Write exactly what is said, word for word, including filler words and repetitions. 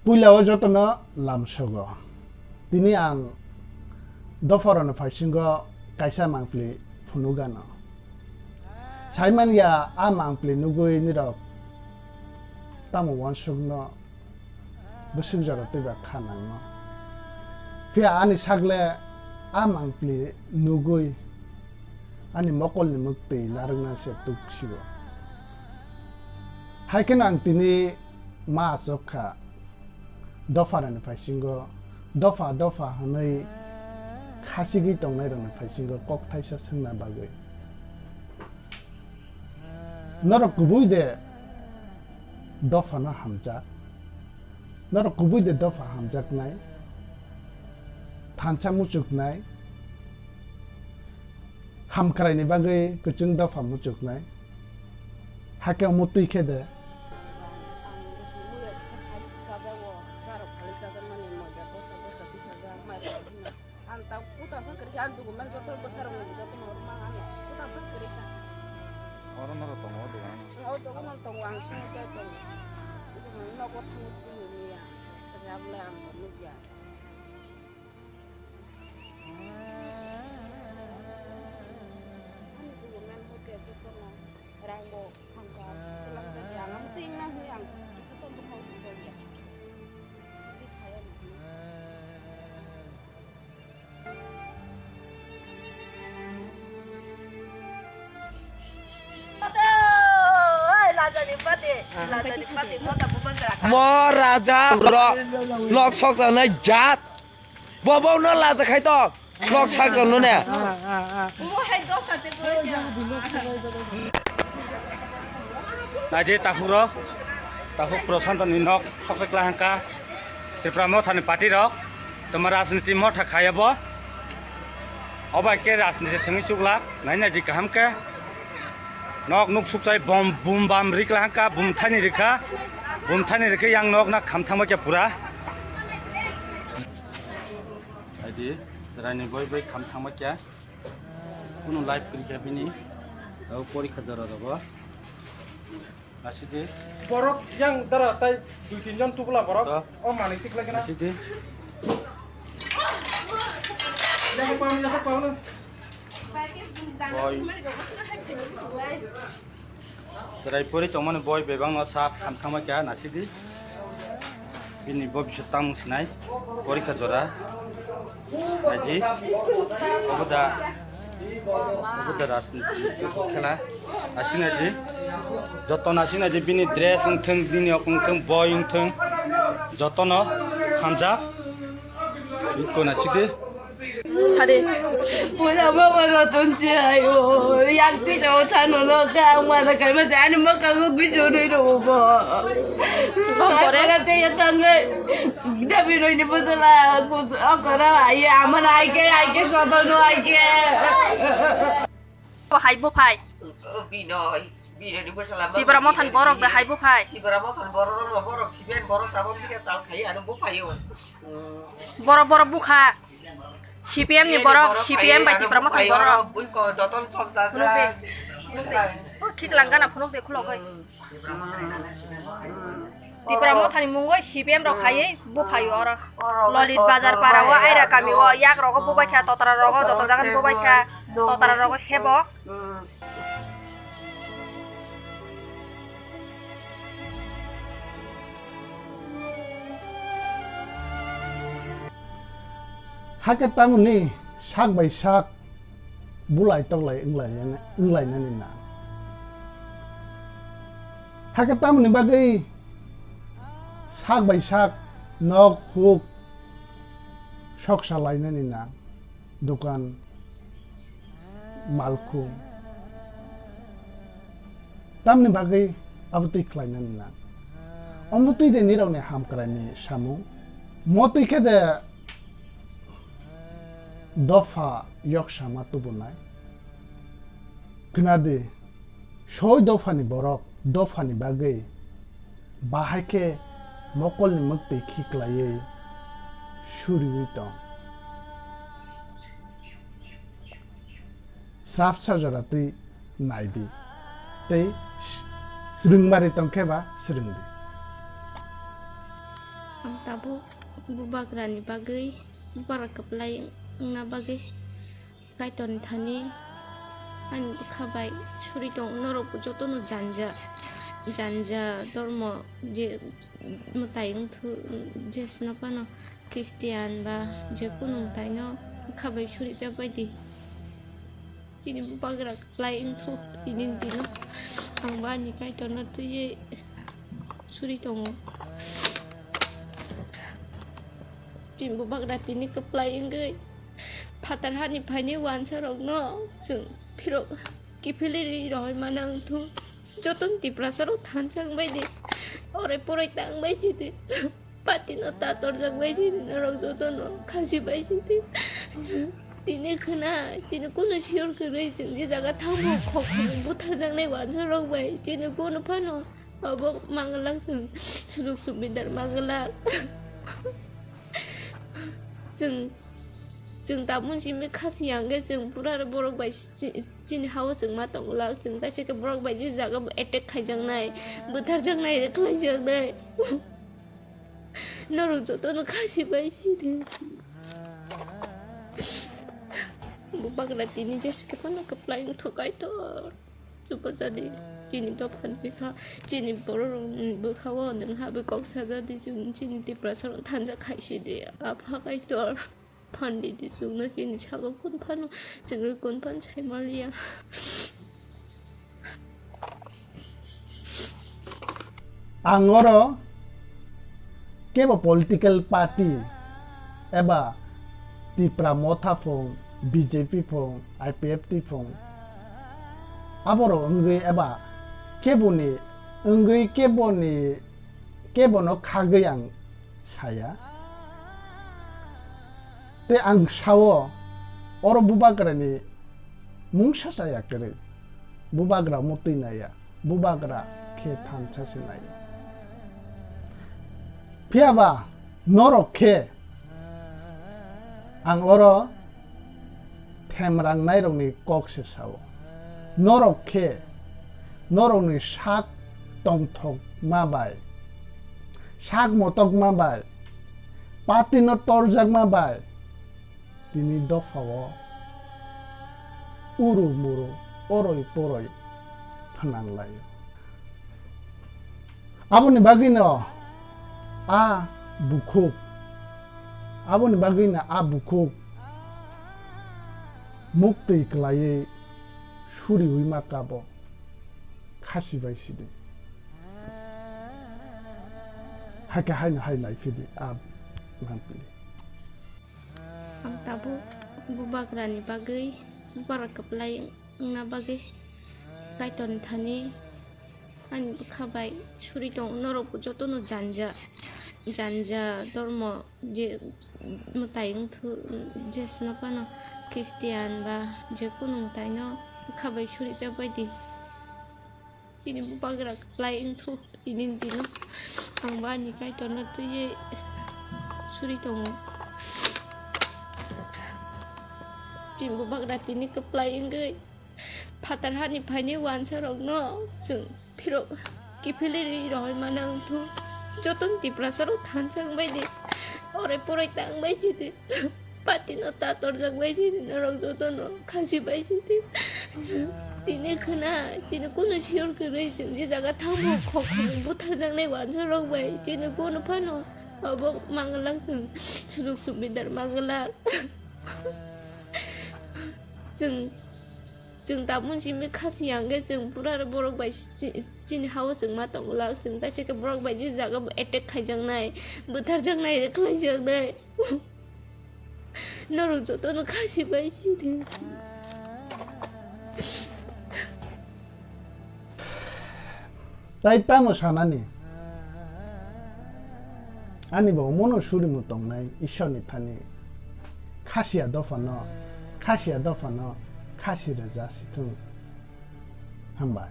Puila o jotono lamsogo. Tini ang dopharokni phaisingo kaisa mangpili phunukgano. Saimanya a mangpili nugwi nirok tamo uansukno bwswk jora twiba kha nangno. Phiya ani sakle a mangpili nugwi ani mokolni mwktwi narwknang se tuksigo. Hai kheno ang tini ma achuk kha, dopharokni phaisingo dopha dopha hwnwi khasigwi tongnairokni phaisingo kok thaisa swngna bagwi. Norok kubui de dophano hamjak? Norok kubui de dopha hamjaknai, thansa muchuknai, hamkraini bagwi kwchwng dopha muchuknai? Hakhe omo twi khe de. Ang ta kuta phai kwrwi kha, ang dukuman joto bwsarok ni joto no mang ani kuta phai kwrwi kha. Oro norok tongo o dogan? O dogan no tongo, ang sung chai tongo. Nogo thangwi thangwi ya. Rable ang nukya. Ani dukuman hote joto no rang bo thangkha. Twlang chai ya, ang twi wngna hwnwi ang kisa tongo hau sung chai ya. Twi khaya ni. Mo raja rok nok sok tanai jat. Bo bo no laja khai to. Nok sak no ne. Naidi takhuk rok, takhuk Prashanto ni nok sok se kla hangka. Tripura Motha ni party rok, toma rajniti motha khaya bo. Obai ke rajniti thangwi chuklak, nai nai di kaham ke. Nok nuk suk chai bom bum bam ri kla hangka, bum thani rikha, bum thani rikha yang nok na kham thangma kya pura. Aidi, chwraini boi boi kham thangma kya. Kunu life kwrwi kha bini. Tabo porikha jora rogo. Nasidi. Borok yang dara tai dui tin jon tubula borok. To. O manwi tiklai gana. Nasidi. Yang pam, yang pam. Boi. Chwrai pori tongmani boi bebak no sa kham thangma kya nasidi. Bini bo bisio tamo sinai. Porikha jora. Aji. Obo da. Obo da rajniti khela. Asina di. Joto nasina di bini dress wngthung, bini ok wngthung, boi wngthung. Joto no khamjak. Iko nasidi. Sari. Pura mama rotun si ayo. Yang ti jauh sana no ka mara kai ma jani ma ka go gujo no ro bo. Kore. Kore te ya tangai. Dabi no ni bujala ko akara aye amana aike aike sodo no aike. Hai bo phai. Binoy. Binoy ni bujala. Tibra mothan borok da hai bo phai. Tibra mothan borok no borok siben borok tabok bika chal khai ano bo phaio. Borok borok bukha. C P M ni borok, C P M bai Tipra Motha ni borok. Phunuk de. Phunuk de. O khichlang gana phunuk de khulogoi. Tipra Motha ni mungoi C P M rok khaiwi buphaio oro. Lolit Bazar para o, Aira kami o, yak rogo bubaikha, totra rogo, joto jaga ni bubaikha, totra rogo sebo. Hakhe tamoni sak bai sak bulai toklai wnglainani, wnglainani na. Hakhe tamoni bagwi sak bai sak nok huk soksa lainani na. Dukan, malkhung. Tamni bagwi abo twi khlainani nang? Omo twi de nirokni hamkraini samung? Mo twi khe de dopha yoksama tubunai? Khnadi, soi dophani borok dophani bagwi bahai khe mokolni mwktwi khiklaiwi suriwi tong. Srapsa jora twi nai di tei swrwngmari tong khe ba swrwng di. Ang tabuk bubagrani bagwi, bubagra kwplai wngna bagwi Kaitorni thani ani bwkha bai suri tongo. Norokbo jotono janja, janja dormo je mwtai wngthu, je swnapano Christian ba je kunu mwtaino bwkha bai surijak baidi. Chini bubagra kwplai wngthu tini dino. Ang bo ani Kaitorno twiwi suri tongo. Chini bubagra tini kwplai wngwi phatar hani phaini wansarokno chwng phirok kiphilwi rohormana wngthu. Jotono Tiprasarok thansa wngbaidi. Orai porai ta wngbai sidi. Patino ta torjak bai sidi, norok jotono khasi bai sidi. Tini khwna, chini kunu sure kwrwi chwng je jaga thangbo khok khogwi butharjaknai wansarok bai. Chini kunu phano abo manglak chwng sujok subidar manglak. Chwng, chwng tabuk simi khasi ya hwnkhe chwng pura borok bai si-, chini hao chwng ma tonglak. Chwng kaisa khe borok bai je jaga bo attack khaijaknai, butharjaknai, khlaijaknai. Norok jotono khasi bai sidi. Bubagra tini jeske phano kwplai wngthu Kaitor. Chubajadi chini dophani bwkha, chini bororokni bwkhao nwng habwi kok sajadi, chwng chini Tiprasarok thansa khaisidi. Apha Kaitor, phandidi chwngno chini sago kun phano, chwngno kun phano saimaliya. Ang oro kebo political party eba Tipra Motha phung, B J P phung, I P F T phung, aborok wngwi eba keboni wngwi keboni, kebono khagwi ang saya. Tei ang sao, oro bubagrani mungsa chaya kwrwi, bubagra mwtwi naiya, bubagra khe thansa se nai. Phiya ba norok khe ang oro themrang nairokni kok se sao. Norok khe norokni sak tongthok ma bai, sak motok ma bai, patino torjak ma bai, tini dophao uru muru oroi poroi phanang laio. Aboni bagwino a bukhuk, aboni bagwino a bukhuk muktwi kwlaiwi suriwi ma kabo khasi bai sidi. Hakhe haino hai lai phidi a mangpili. Ang tabuk bubagrani bagwi, bubagra kwplai wngna bagwi Kaitorni thani ani bwkha bai suri tongo. Norokbo jotono janja, janja dormo je mwtai wngthu, je swnapano Christian ba je kunu mwtaino bwkha bai surijak baidi. Chini bubagra kwplai wngthu tini dino. Ang bo ani Kaitorno twiwi suri tongo. Chini bubagra tini kwplai wngwi phatar hani phaini wansarokno chwng phirok kiphilwi rohormana wngthu. Jotono Tiprasarok thansa wngbaidi. Orai porai ta wngbai sidi. Patino ta torjak bai sidi, norok jotono khasi bai sidi. Tini khwna, chini kunu sure kwrwi chwng je jaga thangbo khok khogwi butharjaknai wansarok bai. Chini kunu phano abo manglak chwng sujok subidar manglak. Chwng, chwng tabuk simi khasi ya hwnkhe chwng pura borok bai si-, chini hao chwng ma tonglak. Chwng kaisa khe borok bai je jaga bo attack khaijaknai, butharjaknai, khlaijaknai. Norok jotono khasi bai sidi. Tai tamo sanani? Ani bo omono surimu tongnai Ishwarni thani. Khasiya dophano, khasiya dophano, khasi rwja sithung. Hambai.